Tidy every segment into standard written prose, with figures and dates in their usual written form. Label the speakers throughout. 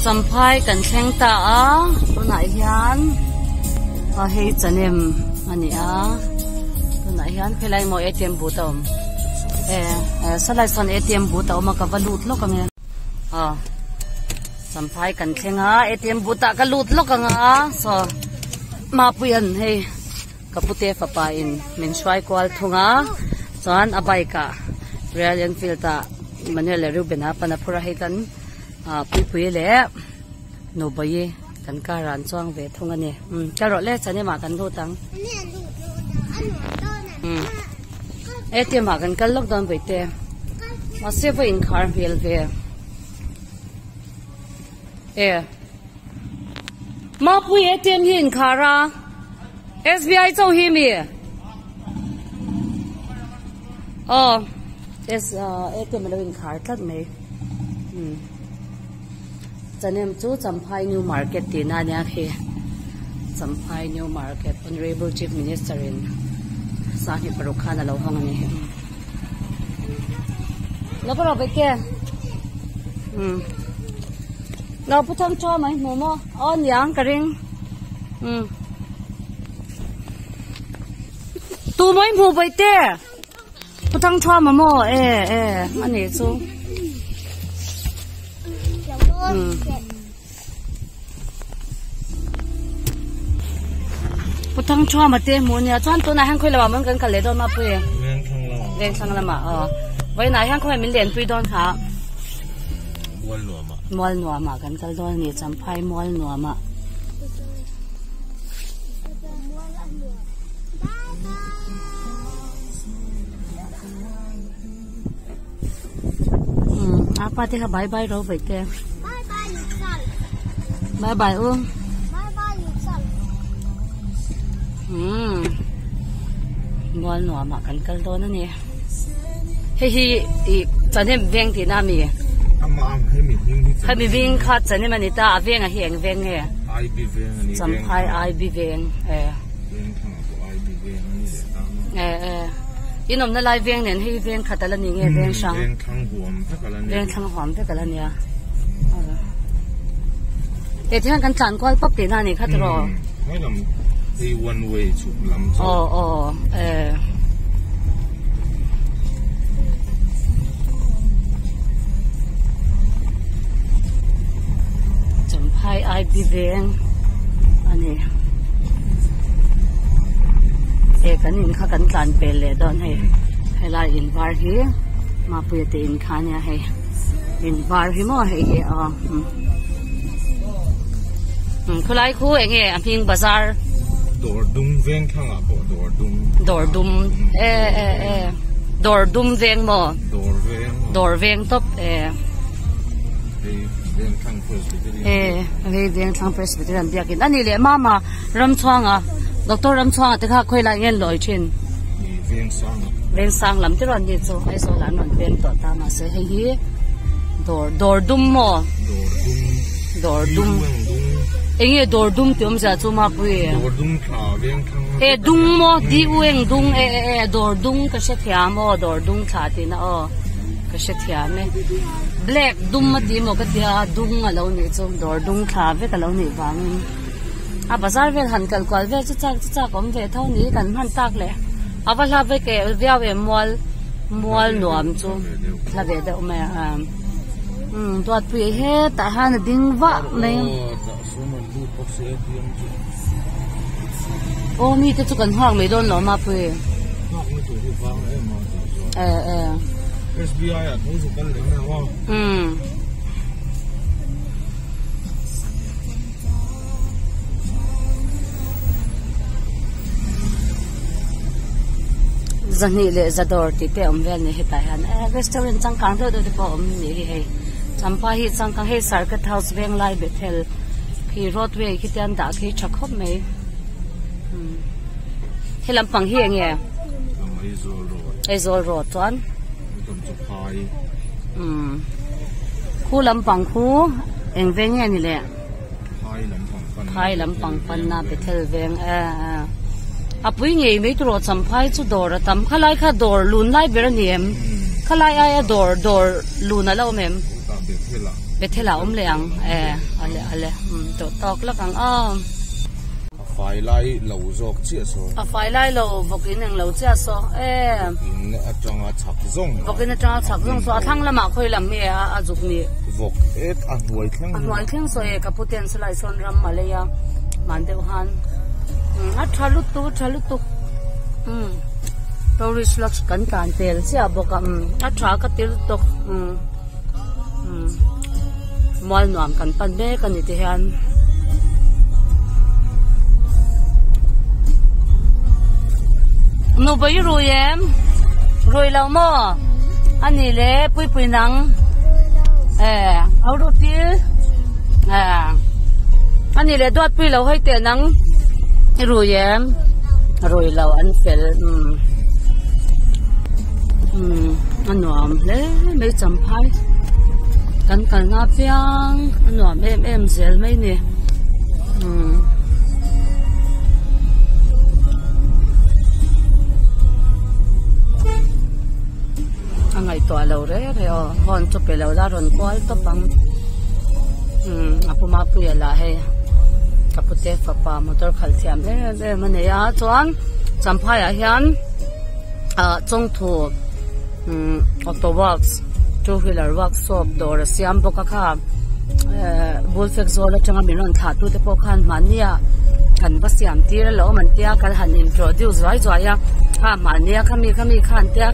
Speaker 1: Champhai kan thleng ta a tunah hian a hei chanem a ni a tunah hian khawilai maw atm booth a awm e sawlai sawn atm booth a awm a ka va lut lawk ang e aw Champhai kan thleng a atm booth ah ka lut lawk ang a saw Mapuia'n hei ka pute fapa in min hruai kual thung a chuan a bike ah Royal Enfield ah Emmanuel leh Reuben a pan a phur a hei kan ah Puipui leh Nubawi kan car ah an chuang ve thung a ni umm kal rawh le chanem ah kan lut ang umm atm ah kan kal lawk dawn vawi te mahse vawi inkhar hmel ve e. Mapui atm hi inkhar a SBI chauh hi mi aw S atm alo inkhar tlat mai umm chanem chu Champhai new market tihna ania khi Champhai new market honourable chief minister in Sanghnih paruk khan alo hawng ani lo ka rawh ve ke umm. Lo pu thang tha mai hmu maw aw niang ka ring umm tu mai hmu bai te pu thang tha ma maw e e a ni chu umm pu thang tha ma te hmu nia chuan tunah hian khawi lamah mawn kan kal leh dawn mapui vengthlang lamah aw vawiinah hian khawi min lenpui dawn kha.
Speaker 2: Mual nuamah.
Speaker 1: Mual nuamah kan kal dawn a ni, Champhai mual nuamah. Um, apa te kha bye bye ro bai te.
Speaker 3: Bye bye Lutsal.
Speaker 1: Bye bye u.
Speaker 3: Bye bye Lutsal.
Speaker 1: Um, mual nuamah kan kal dawn a ni. Hei hi ih chahnem veng tihna a mi?
Speaker 2: Amah ang hemi hming hi
Speaker 1: Hemi hming kha chahnem a ni ta, a vengah hi eng veng nge?
Speaker 2: IB veng a ni.
Speaker 1: Champhai IB veng e.
Speaker 2: Veng thangah pawh IB veng a ni leh ta maw?
Speaker 1: E e. In awmna lai veng nen hei veng khat a la ni nge veng hrang?
Speaker 2: Veng thlang huam vek a la ni.
Speaker 1: Veng thlang huam vek a la nia. He thian kan tlan kual pap tihna a ni kha tiraw?
Speaker 2: Hmai lam hei one way chhuk lam chu.
Speaker 1: Aw aw e. Champhai IB veng a ni. E kan in kha kan tlan pel leh dawn hei. Helai in var hi Mapuia te in kha ania hei. In var hi maw hei hi aw um um khawlai khu eng nge a hming bazar
Speaker 2: dawr dum veng thlangah pawh dawr dum
Speaker 1: dawr dum e e e dawr dum veng maw
Speaker 2: dawr veng
Speaker 1: dawr veng tawp e
Speaker 2: hei veng thlang presbyterian
Speaker 1: e hei veng thlang presbyterian biakin ani leh mama ramchhuanga doctor ramchhuanga te kha khawilai nge an lawi thin veng sang lam te rawn ni chu Aizawl ah an rawn peng tawh ta mahse hei hi dawr dawr dum maw dawr dum eng nge dawr dum tih awmzia chu mapui e dung maw d u eng dung e e e dawr dung ka hre thiam aw dawr dung thla tihna aw ka hre thiam e black dum a tih maw ka tia dung a lo nih chu dawr dung thla vek a lo nih vangin. A bazar vel han kal kual vel chu chak chu chak awm ve tho ni kan hman tak leh a va hla vek eh viau em mual mual nuam chu hla ve deuh mai a umm duatpui hetah hian a ding vah mai aw mi te chu kan nghak mai dawn lo mapui eh eh umm. Zahnih leh za dawr tih te a awm vel a ni hetah hian eh restaurant changkang deuh deuh te pawh a awm a nih hi hei champa hi changkang hei circuit house venglai bethel khi roadway khi te an dah khi tha khawp mai umm he lampang hi eng nge Aizawl road chuan umm khu lampang khu eng veng nge ni le. Phai lampang panna Bethel veng e a pui ngei mai tur aw Champhai chu dawr a tam khalai kha dawr lun lai ber a ni em khalai aia dawr dawr lun a lo awm em. Bethel ah awm leh ang e ale ale umm tawh tawk lak ang aw.
Speaker 2: A fai lai lo zawk chiah saw.
Speaker 1: A fai lai lo vawk in eng lo chiah saw e.
Speaker 2: In atanga chhak zawng.
Speaker 1: Vawk in atanga chhak zawng saw a thlang lamah khawi lam nge a a zuk ni.
Speaker 2: Vawk et a hnuai thleng.
Speaker 1: A hnuai thleng saw e ka pu ten silai sawn ram a lei a man deuh han umm a tha lutuk a tha lutuk umm tourist lodge kan tlan tel chiah bawk a umm a tha ka ti lutuk umm. Umm mual nuam kan pan mek a ni ti hian nupa i rui em rui lo maw a ni le puipui nang e au ru til e a ni le duat pui lo hei teh nang i rui em rui lo an fel umm umm a nuam hle mai champhai kan kalna apiang a nuam em em zel mai ni umm a ngaihtuah lo reh reh aw horn chu pe lo la rawn kual tawp ang umm a pu mapuia lah hei ka pute fapa motor khalh thiam em em a nei a chuan champhai ah hian. ah chawngthu umm auto works two wheeler workshop dawr a siam bawk a kha ehh bul fek zawl atanga min rawn thlah tu te pawh khan mahni ah kan va siam tir alawm an tia kan han introduce zuai zuai a kha mahni a khami khami kha an tia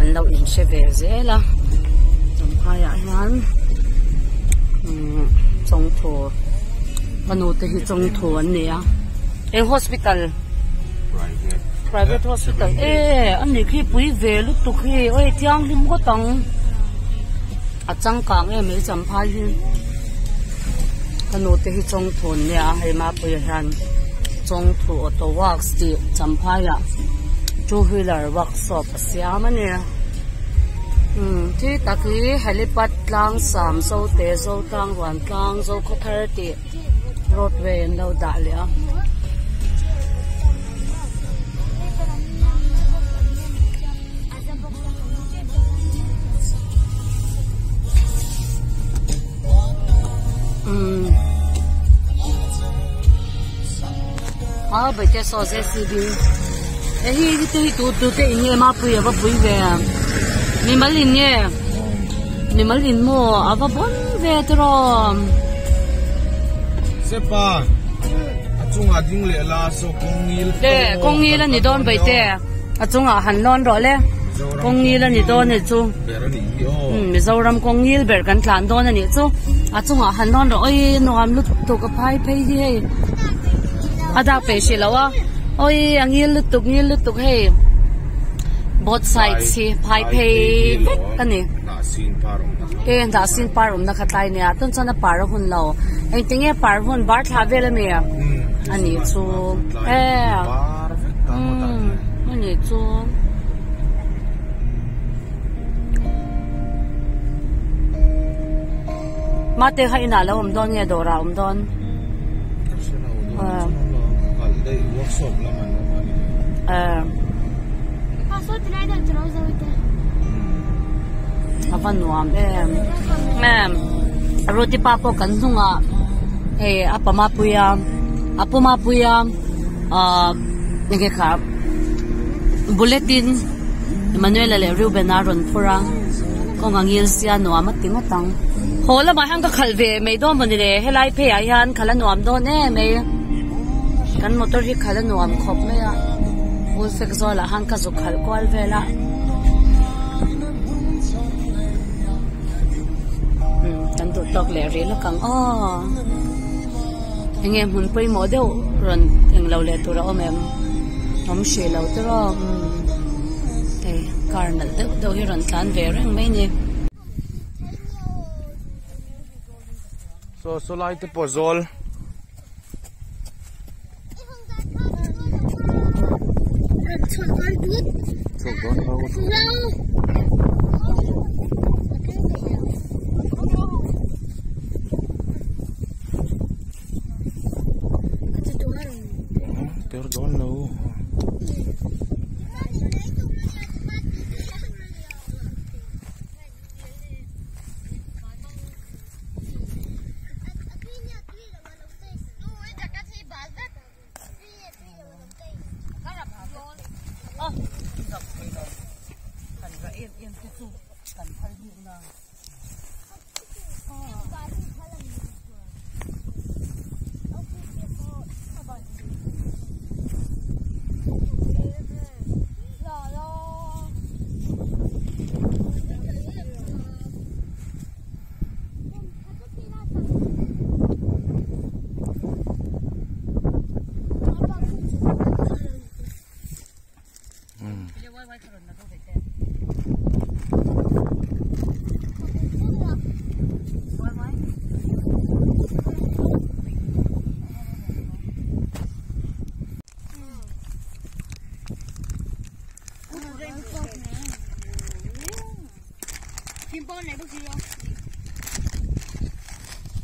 Speaker 1: an lo inhre ve zel a champhai ah hian umm chawngthu ka nu te hi chawngthu an ni a eng hospital. Private hospital e ani khi pui ve lutuk hi oi thianghlim ngawt ang a changkang em mai champhai hi ka nu te hi chawngthun nia hei mapuia hian chawngthu auto works tih champhai ah two wheeler workshop a siam a ni umm khi tak hi helipad tlang sam zote zotlang ruantlang zokhawthar tih. Roadway an lo dah leh a. Umm a bete saw JCB he hi te hi tu tu te in nge mapui a va pui ve mimal in nge. Mimal in maw a va bawn ve tiraw.
Speaker 2: Sepa a chungah ding leh la saw kawng ngil
Speaker 1: le kawng ngil a ni dawn bai te a chungah han lawn rawh le kawng ngil a ni dawn a chu Mizoram kawng ngil ber kan tlan dawn a nih chu a chungah han lawn rawh oi nuam lutuk a phai phei hi hei a dak peih hrih loh a oi a ngil lutuk ngil lutuk hei. Both sides hi phai phei vek a ni. E hnah sin par awmna kha tlai nia tun chuan a par a hun lo engtin nge par hun bar thla vel a mi a nih chu e a nih chu. Mate kha inah lo awm dawn nge dawrah awm dawn? A va nuam em em Ruti pa pawh kan hnungah hei a pa Mapuia a pu Mapuia ahh enge kha bullet in Emmanuel-a leh Reuben-a rawn phur a kawng a ngil sia nuam a ti ngawt ang. Haw lamah hian ka khalh ve mai dawn maw ni le helai phei ah hian khalh a nuam dawn em mai kan motor hi khalh a nuam khawp mai a full fek zawl ah khan ka zuk khalh kual vel a umm kan duh tawk leh rih lawk ang aw enge hmun pawimawh deuh rawn englo leh tur a awm em awm hrih lo te rawk umm hei car nalh deuh deuh hi rawn tlan ve reng mai a ni.
Speaker 2: Saw saw lai te pawh zawl. Ter dawn lo.
Speaker 1: em em te chu kan phal bik nang.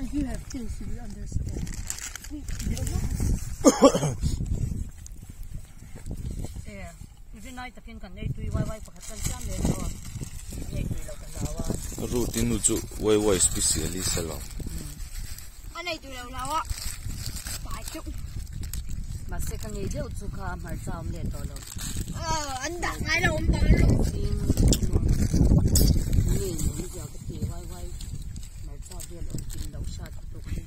Speaker 4: If you have kids, you will understand.
Speaker 2: Root inu chu wai wai specialist alo.
Speaker 3: Anei tui lo lo a. Phải chụp.
Speaker 1: Mà sẽ cái nghề điệu chu kha mà sao ông để to lo.
Speaker 3: Anh đặt ngay đâu ông ta luôn.
Speaker 1: Nghề nó giờ cái gì wai wai mà sao viên ông chín đầu sát tục đi.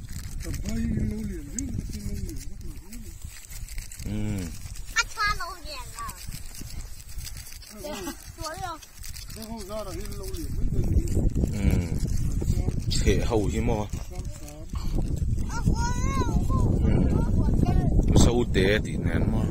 Speaker 2: Che hau hi mo. Sâu té thì nén mo.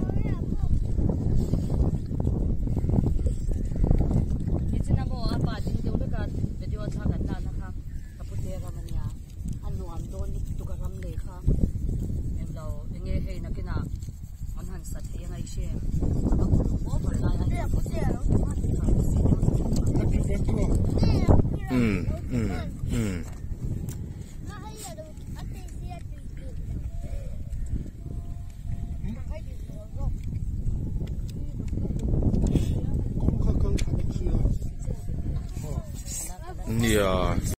Speaker 2: Yeah.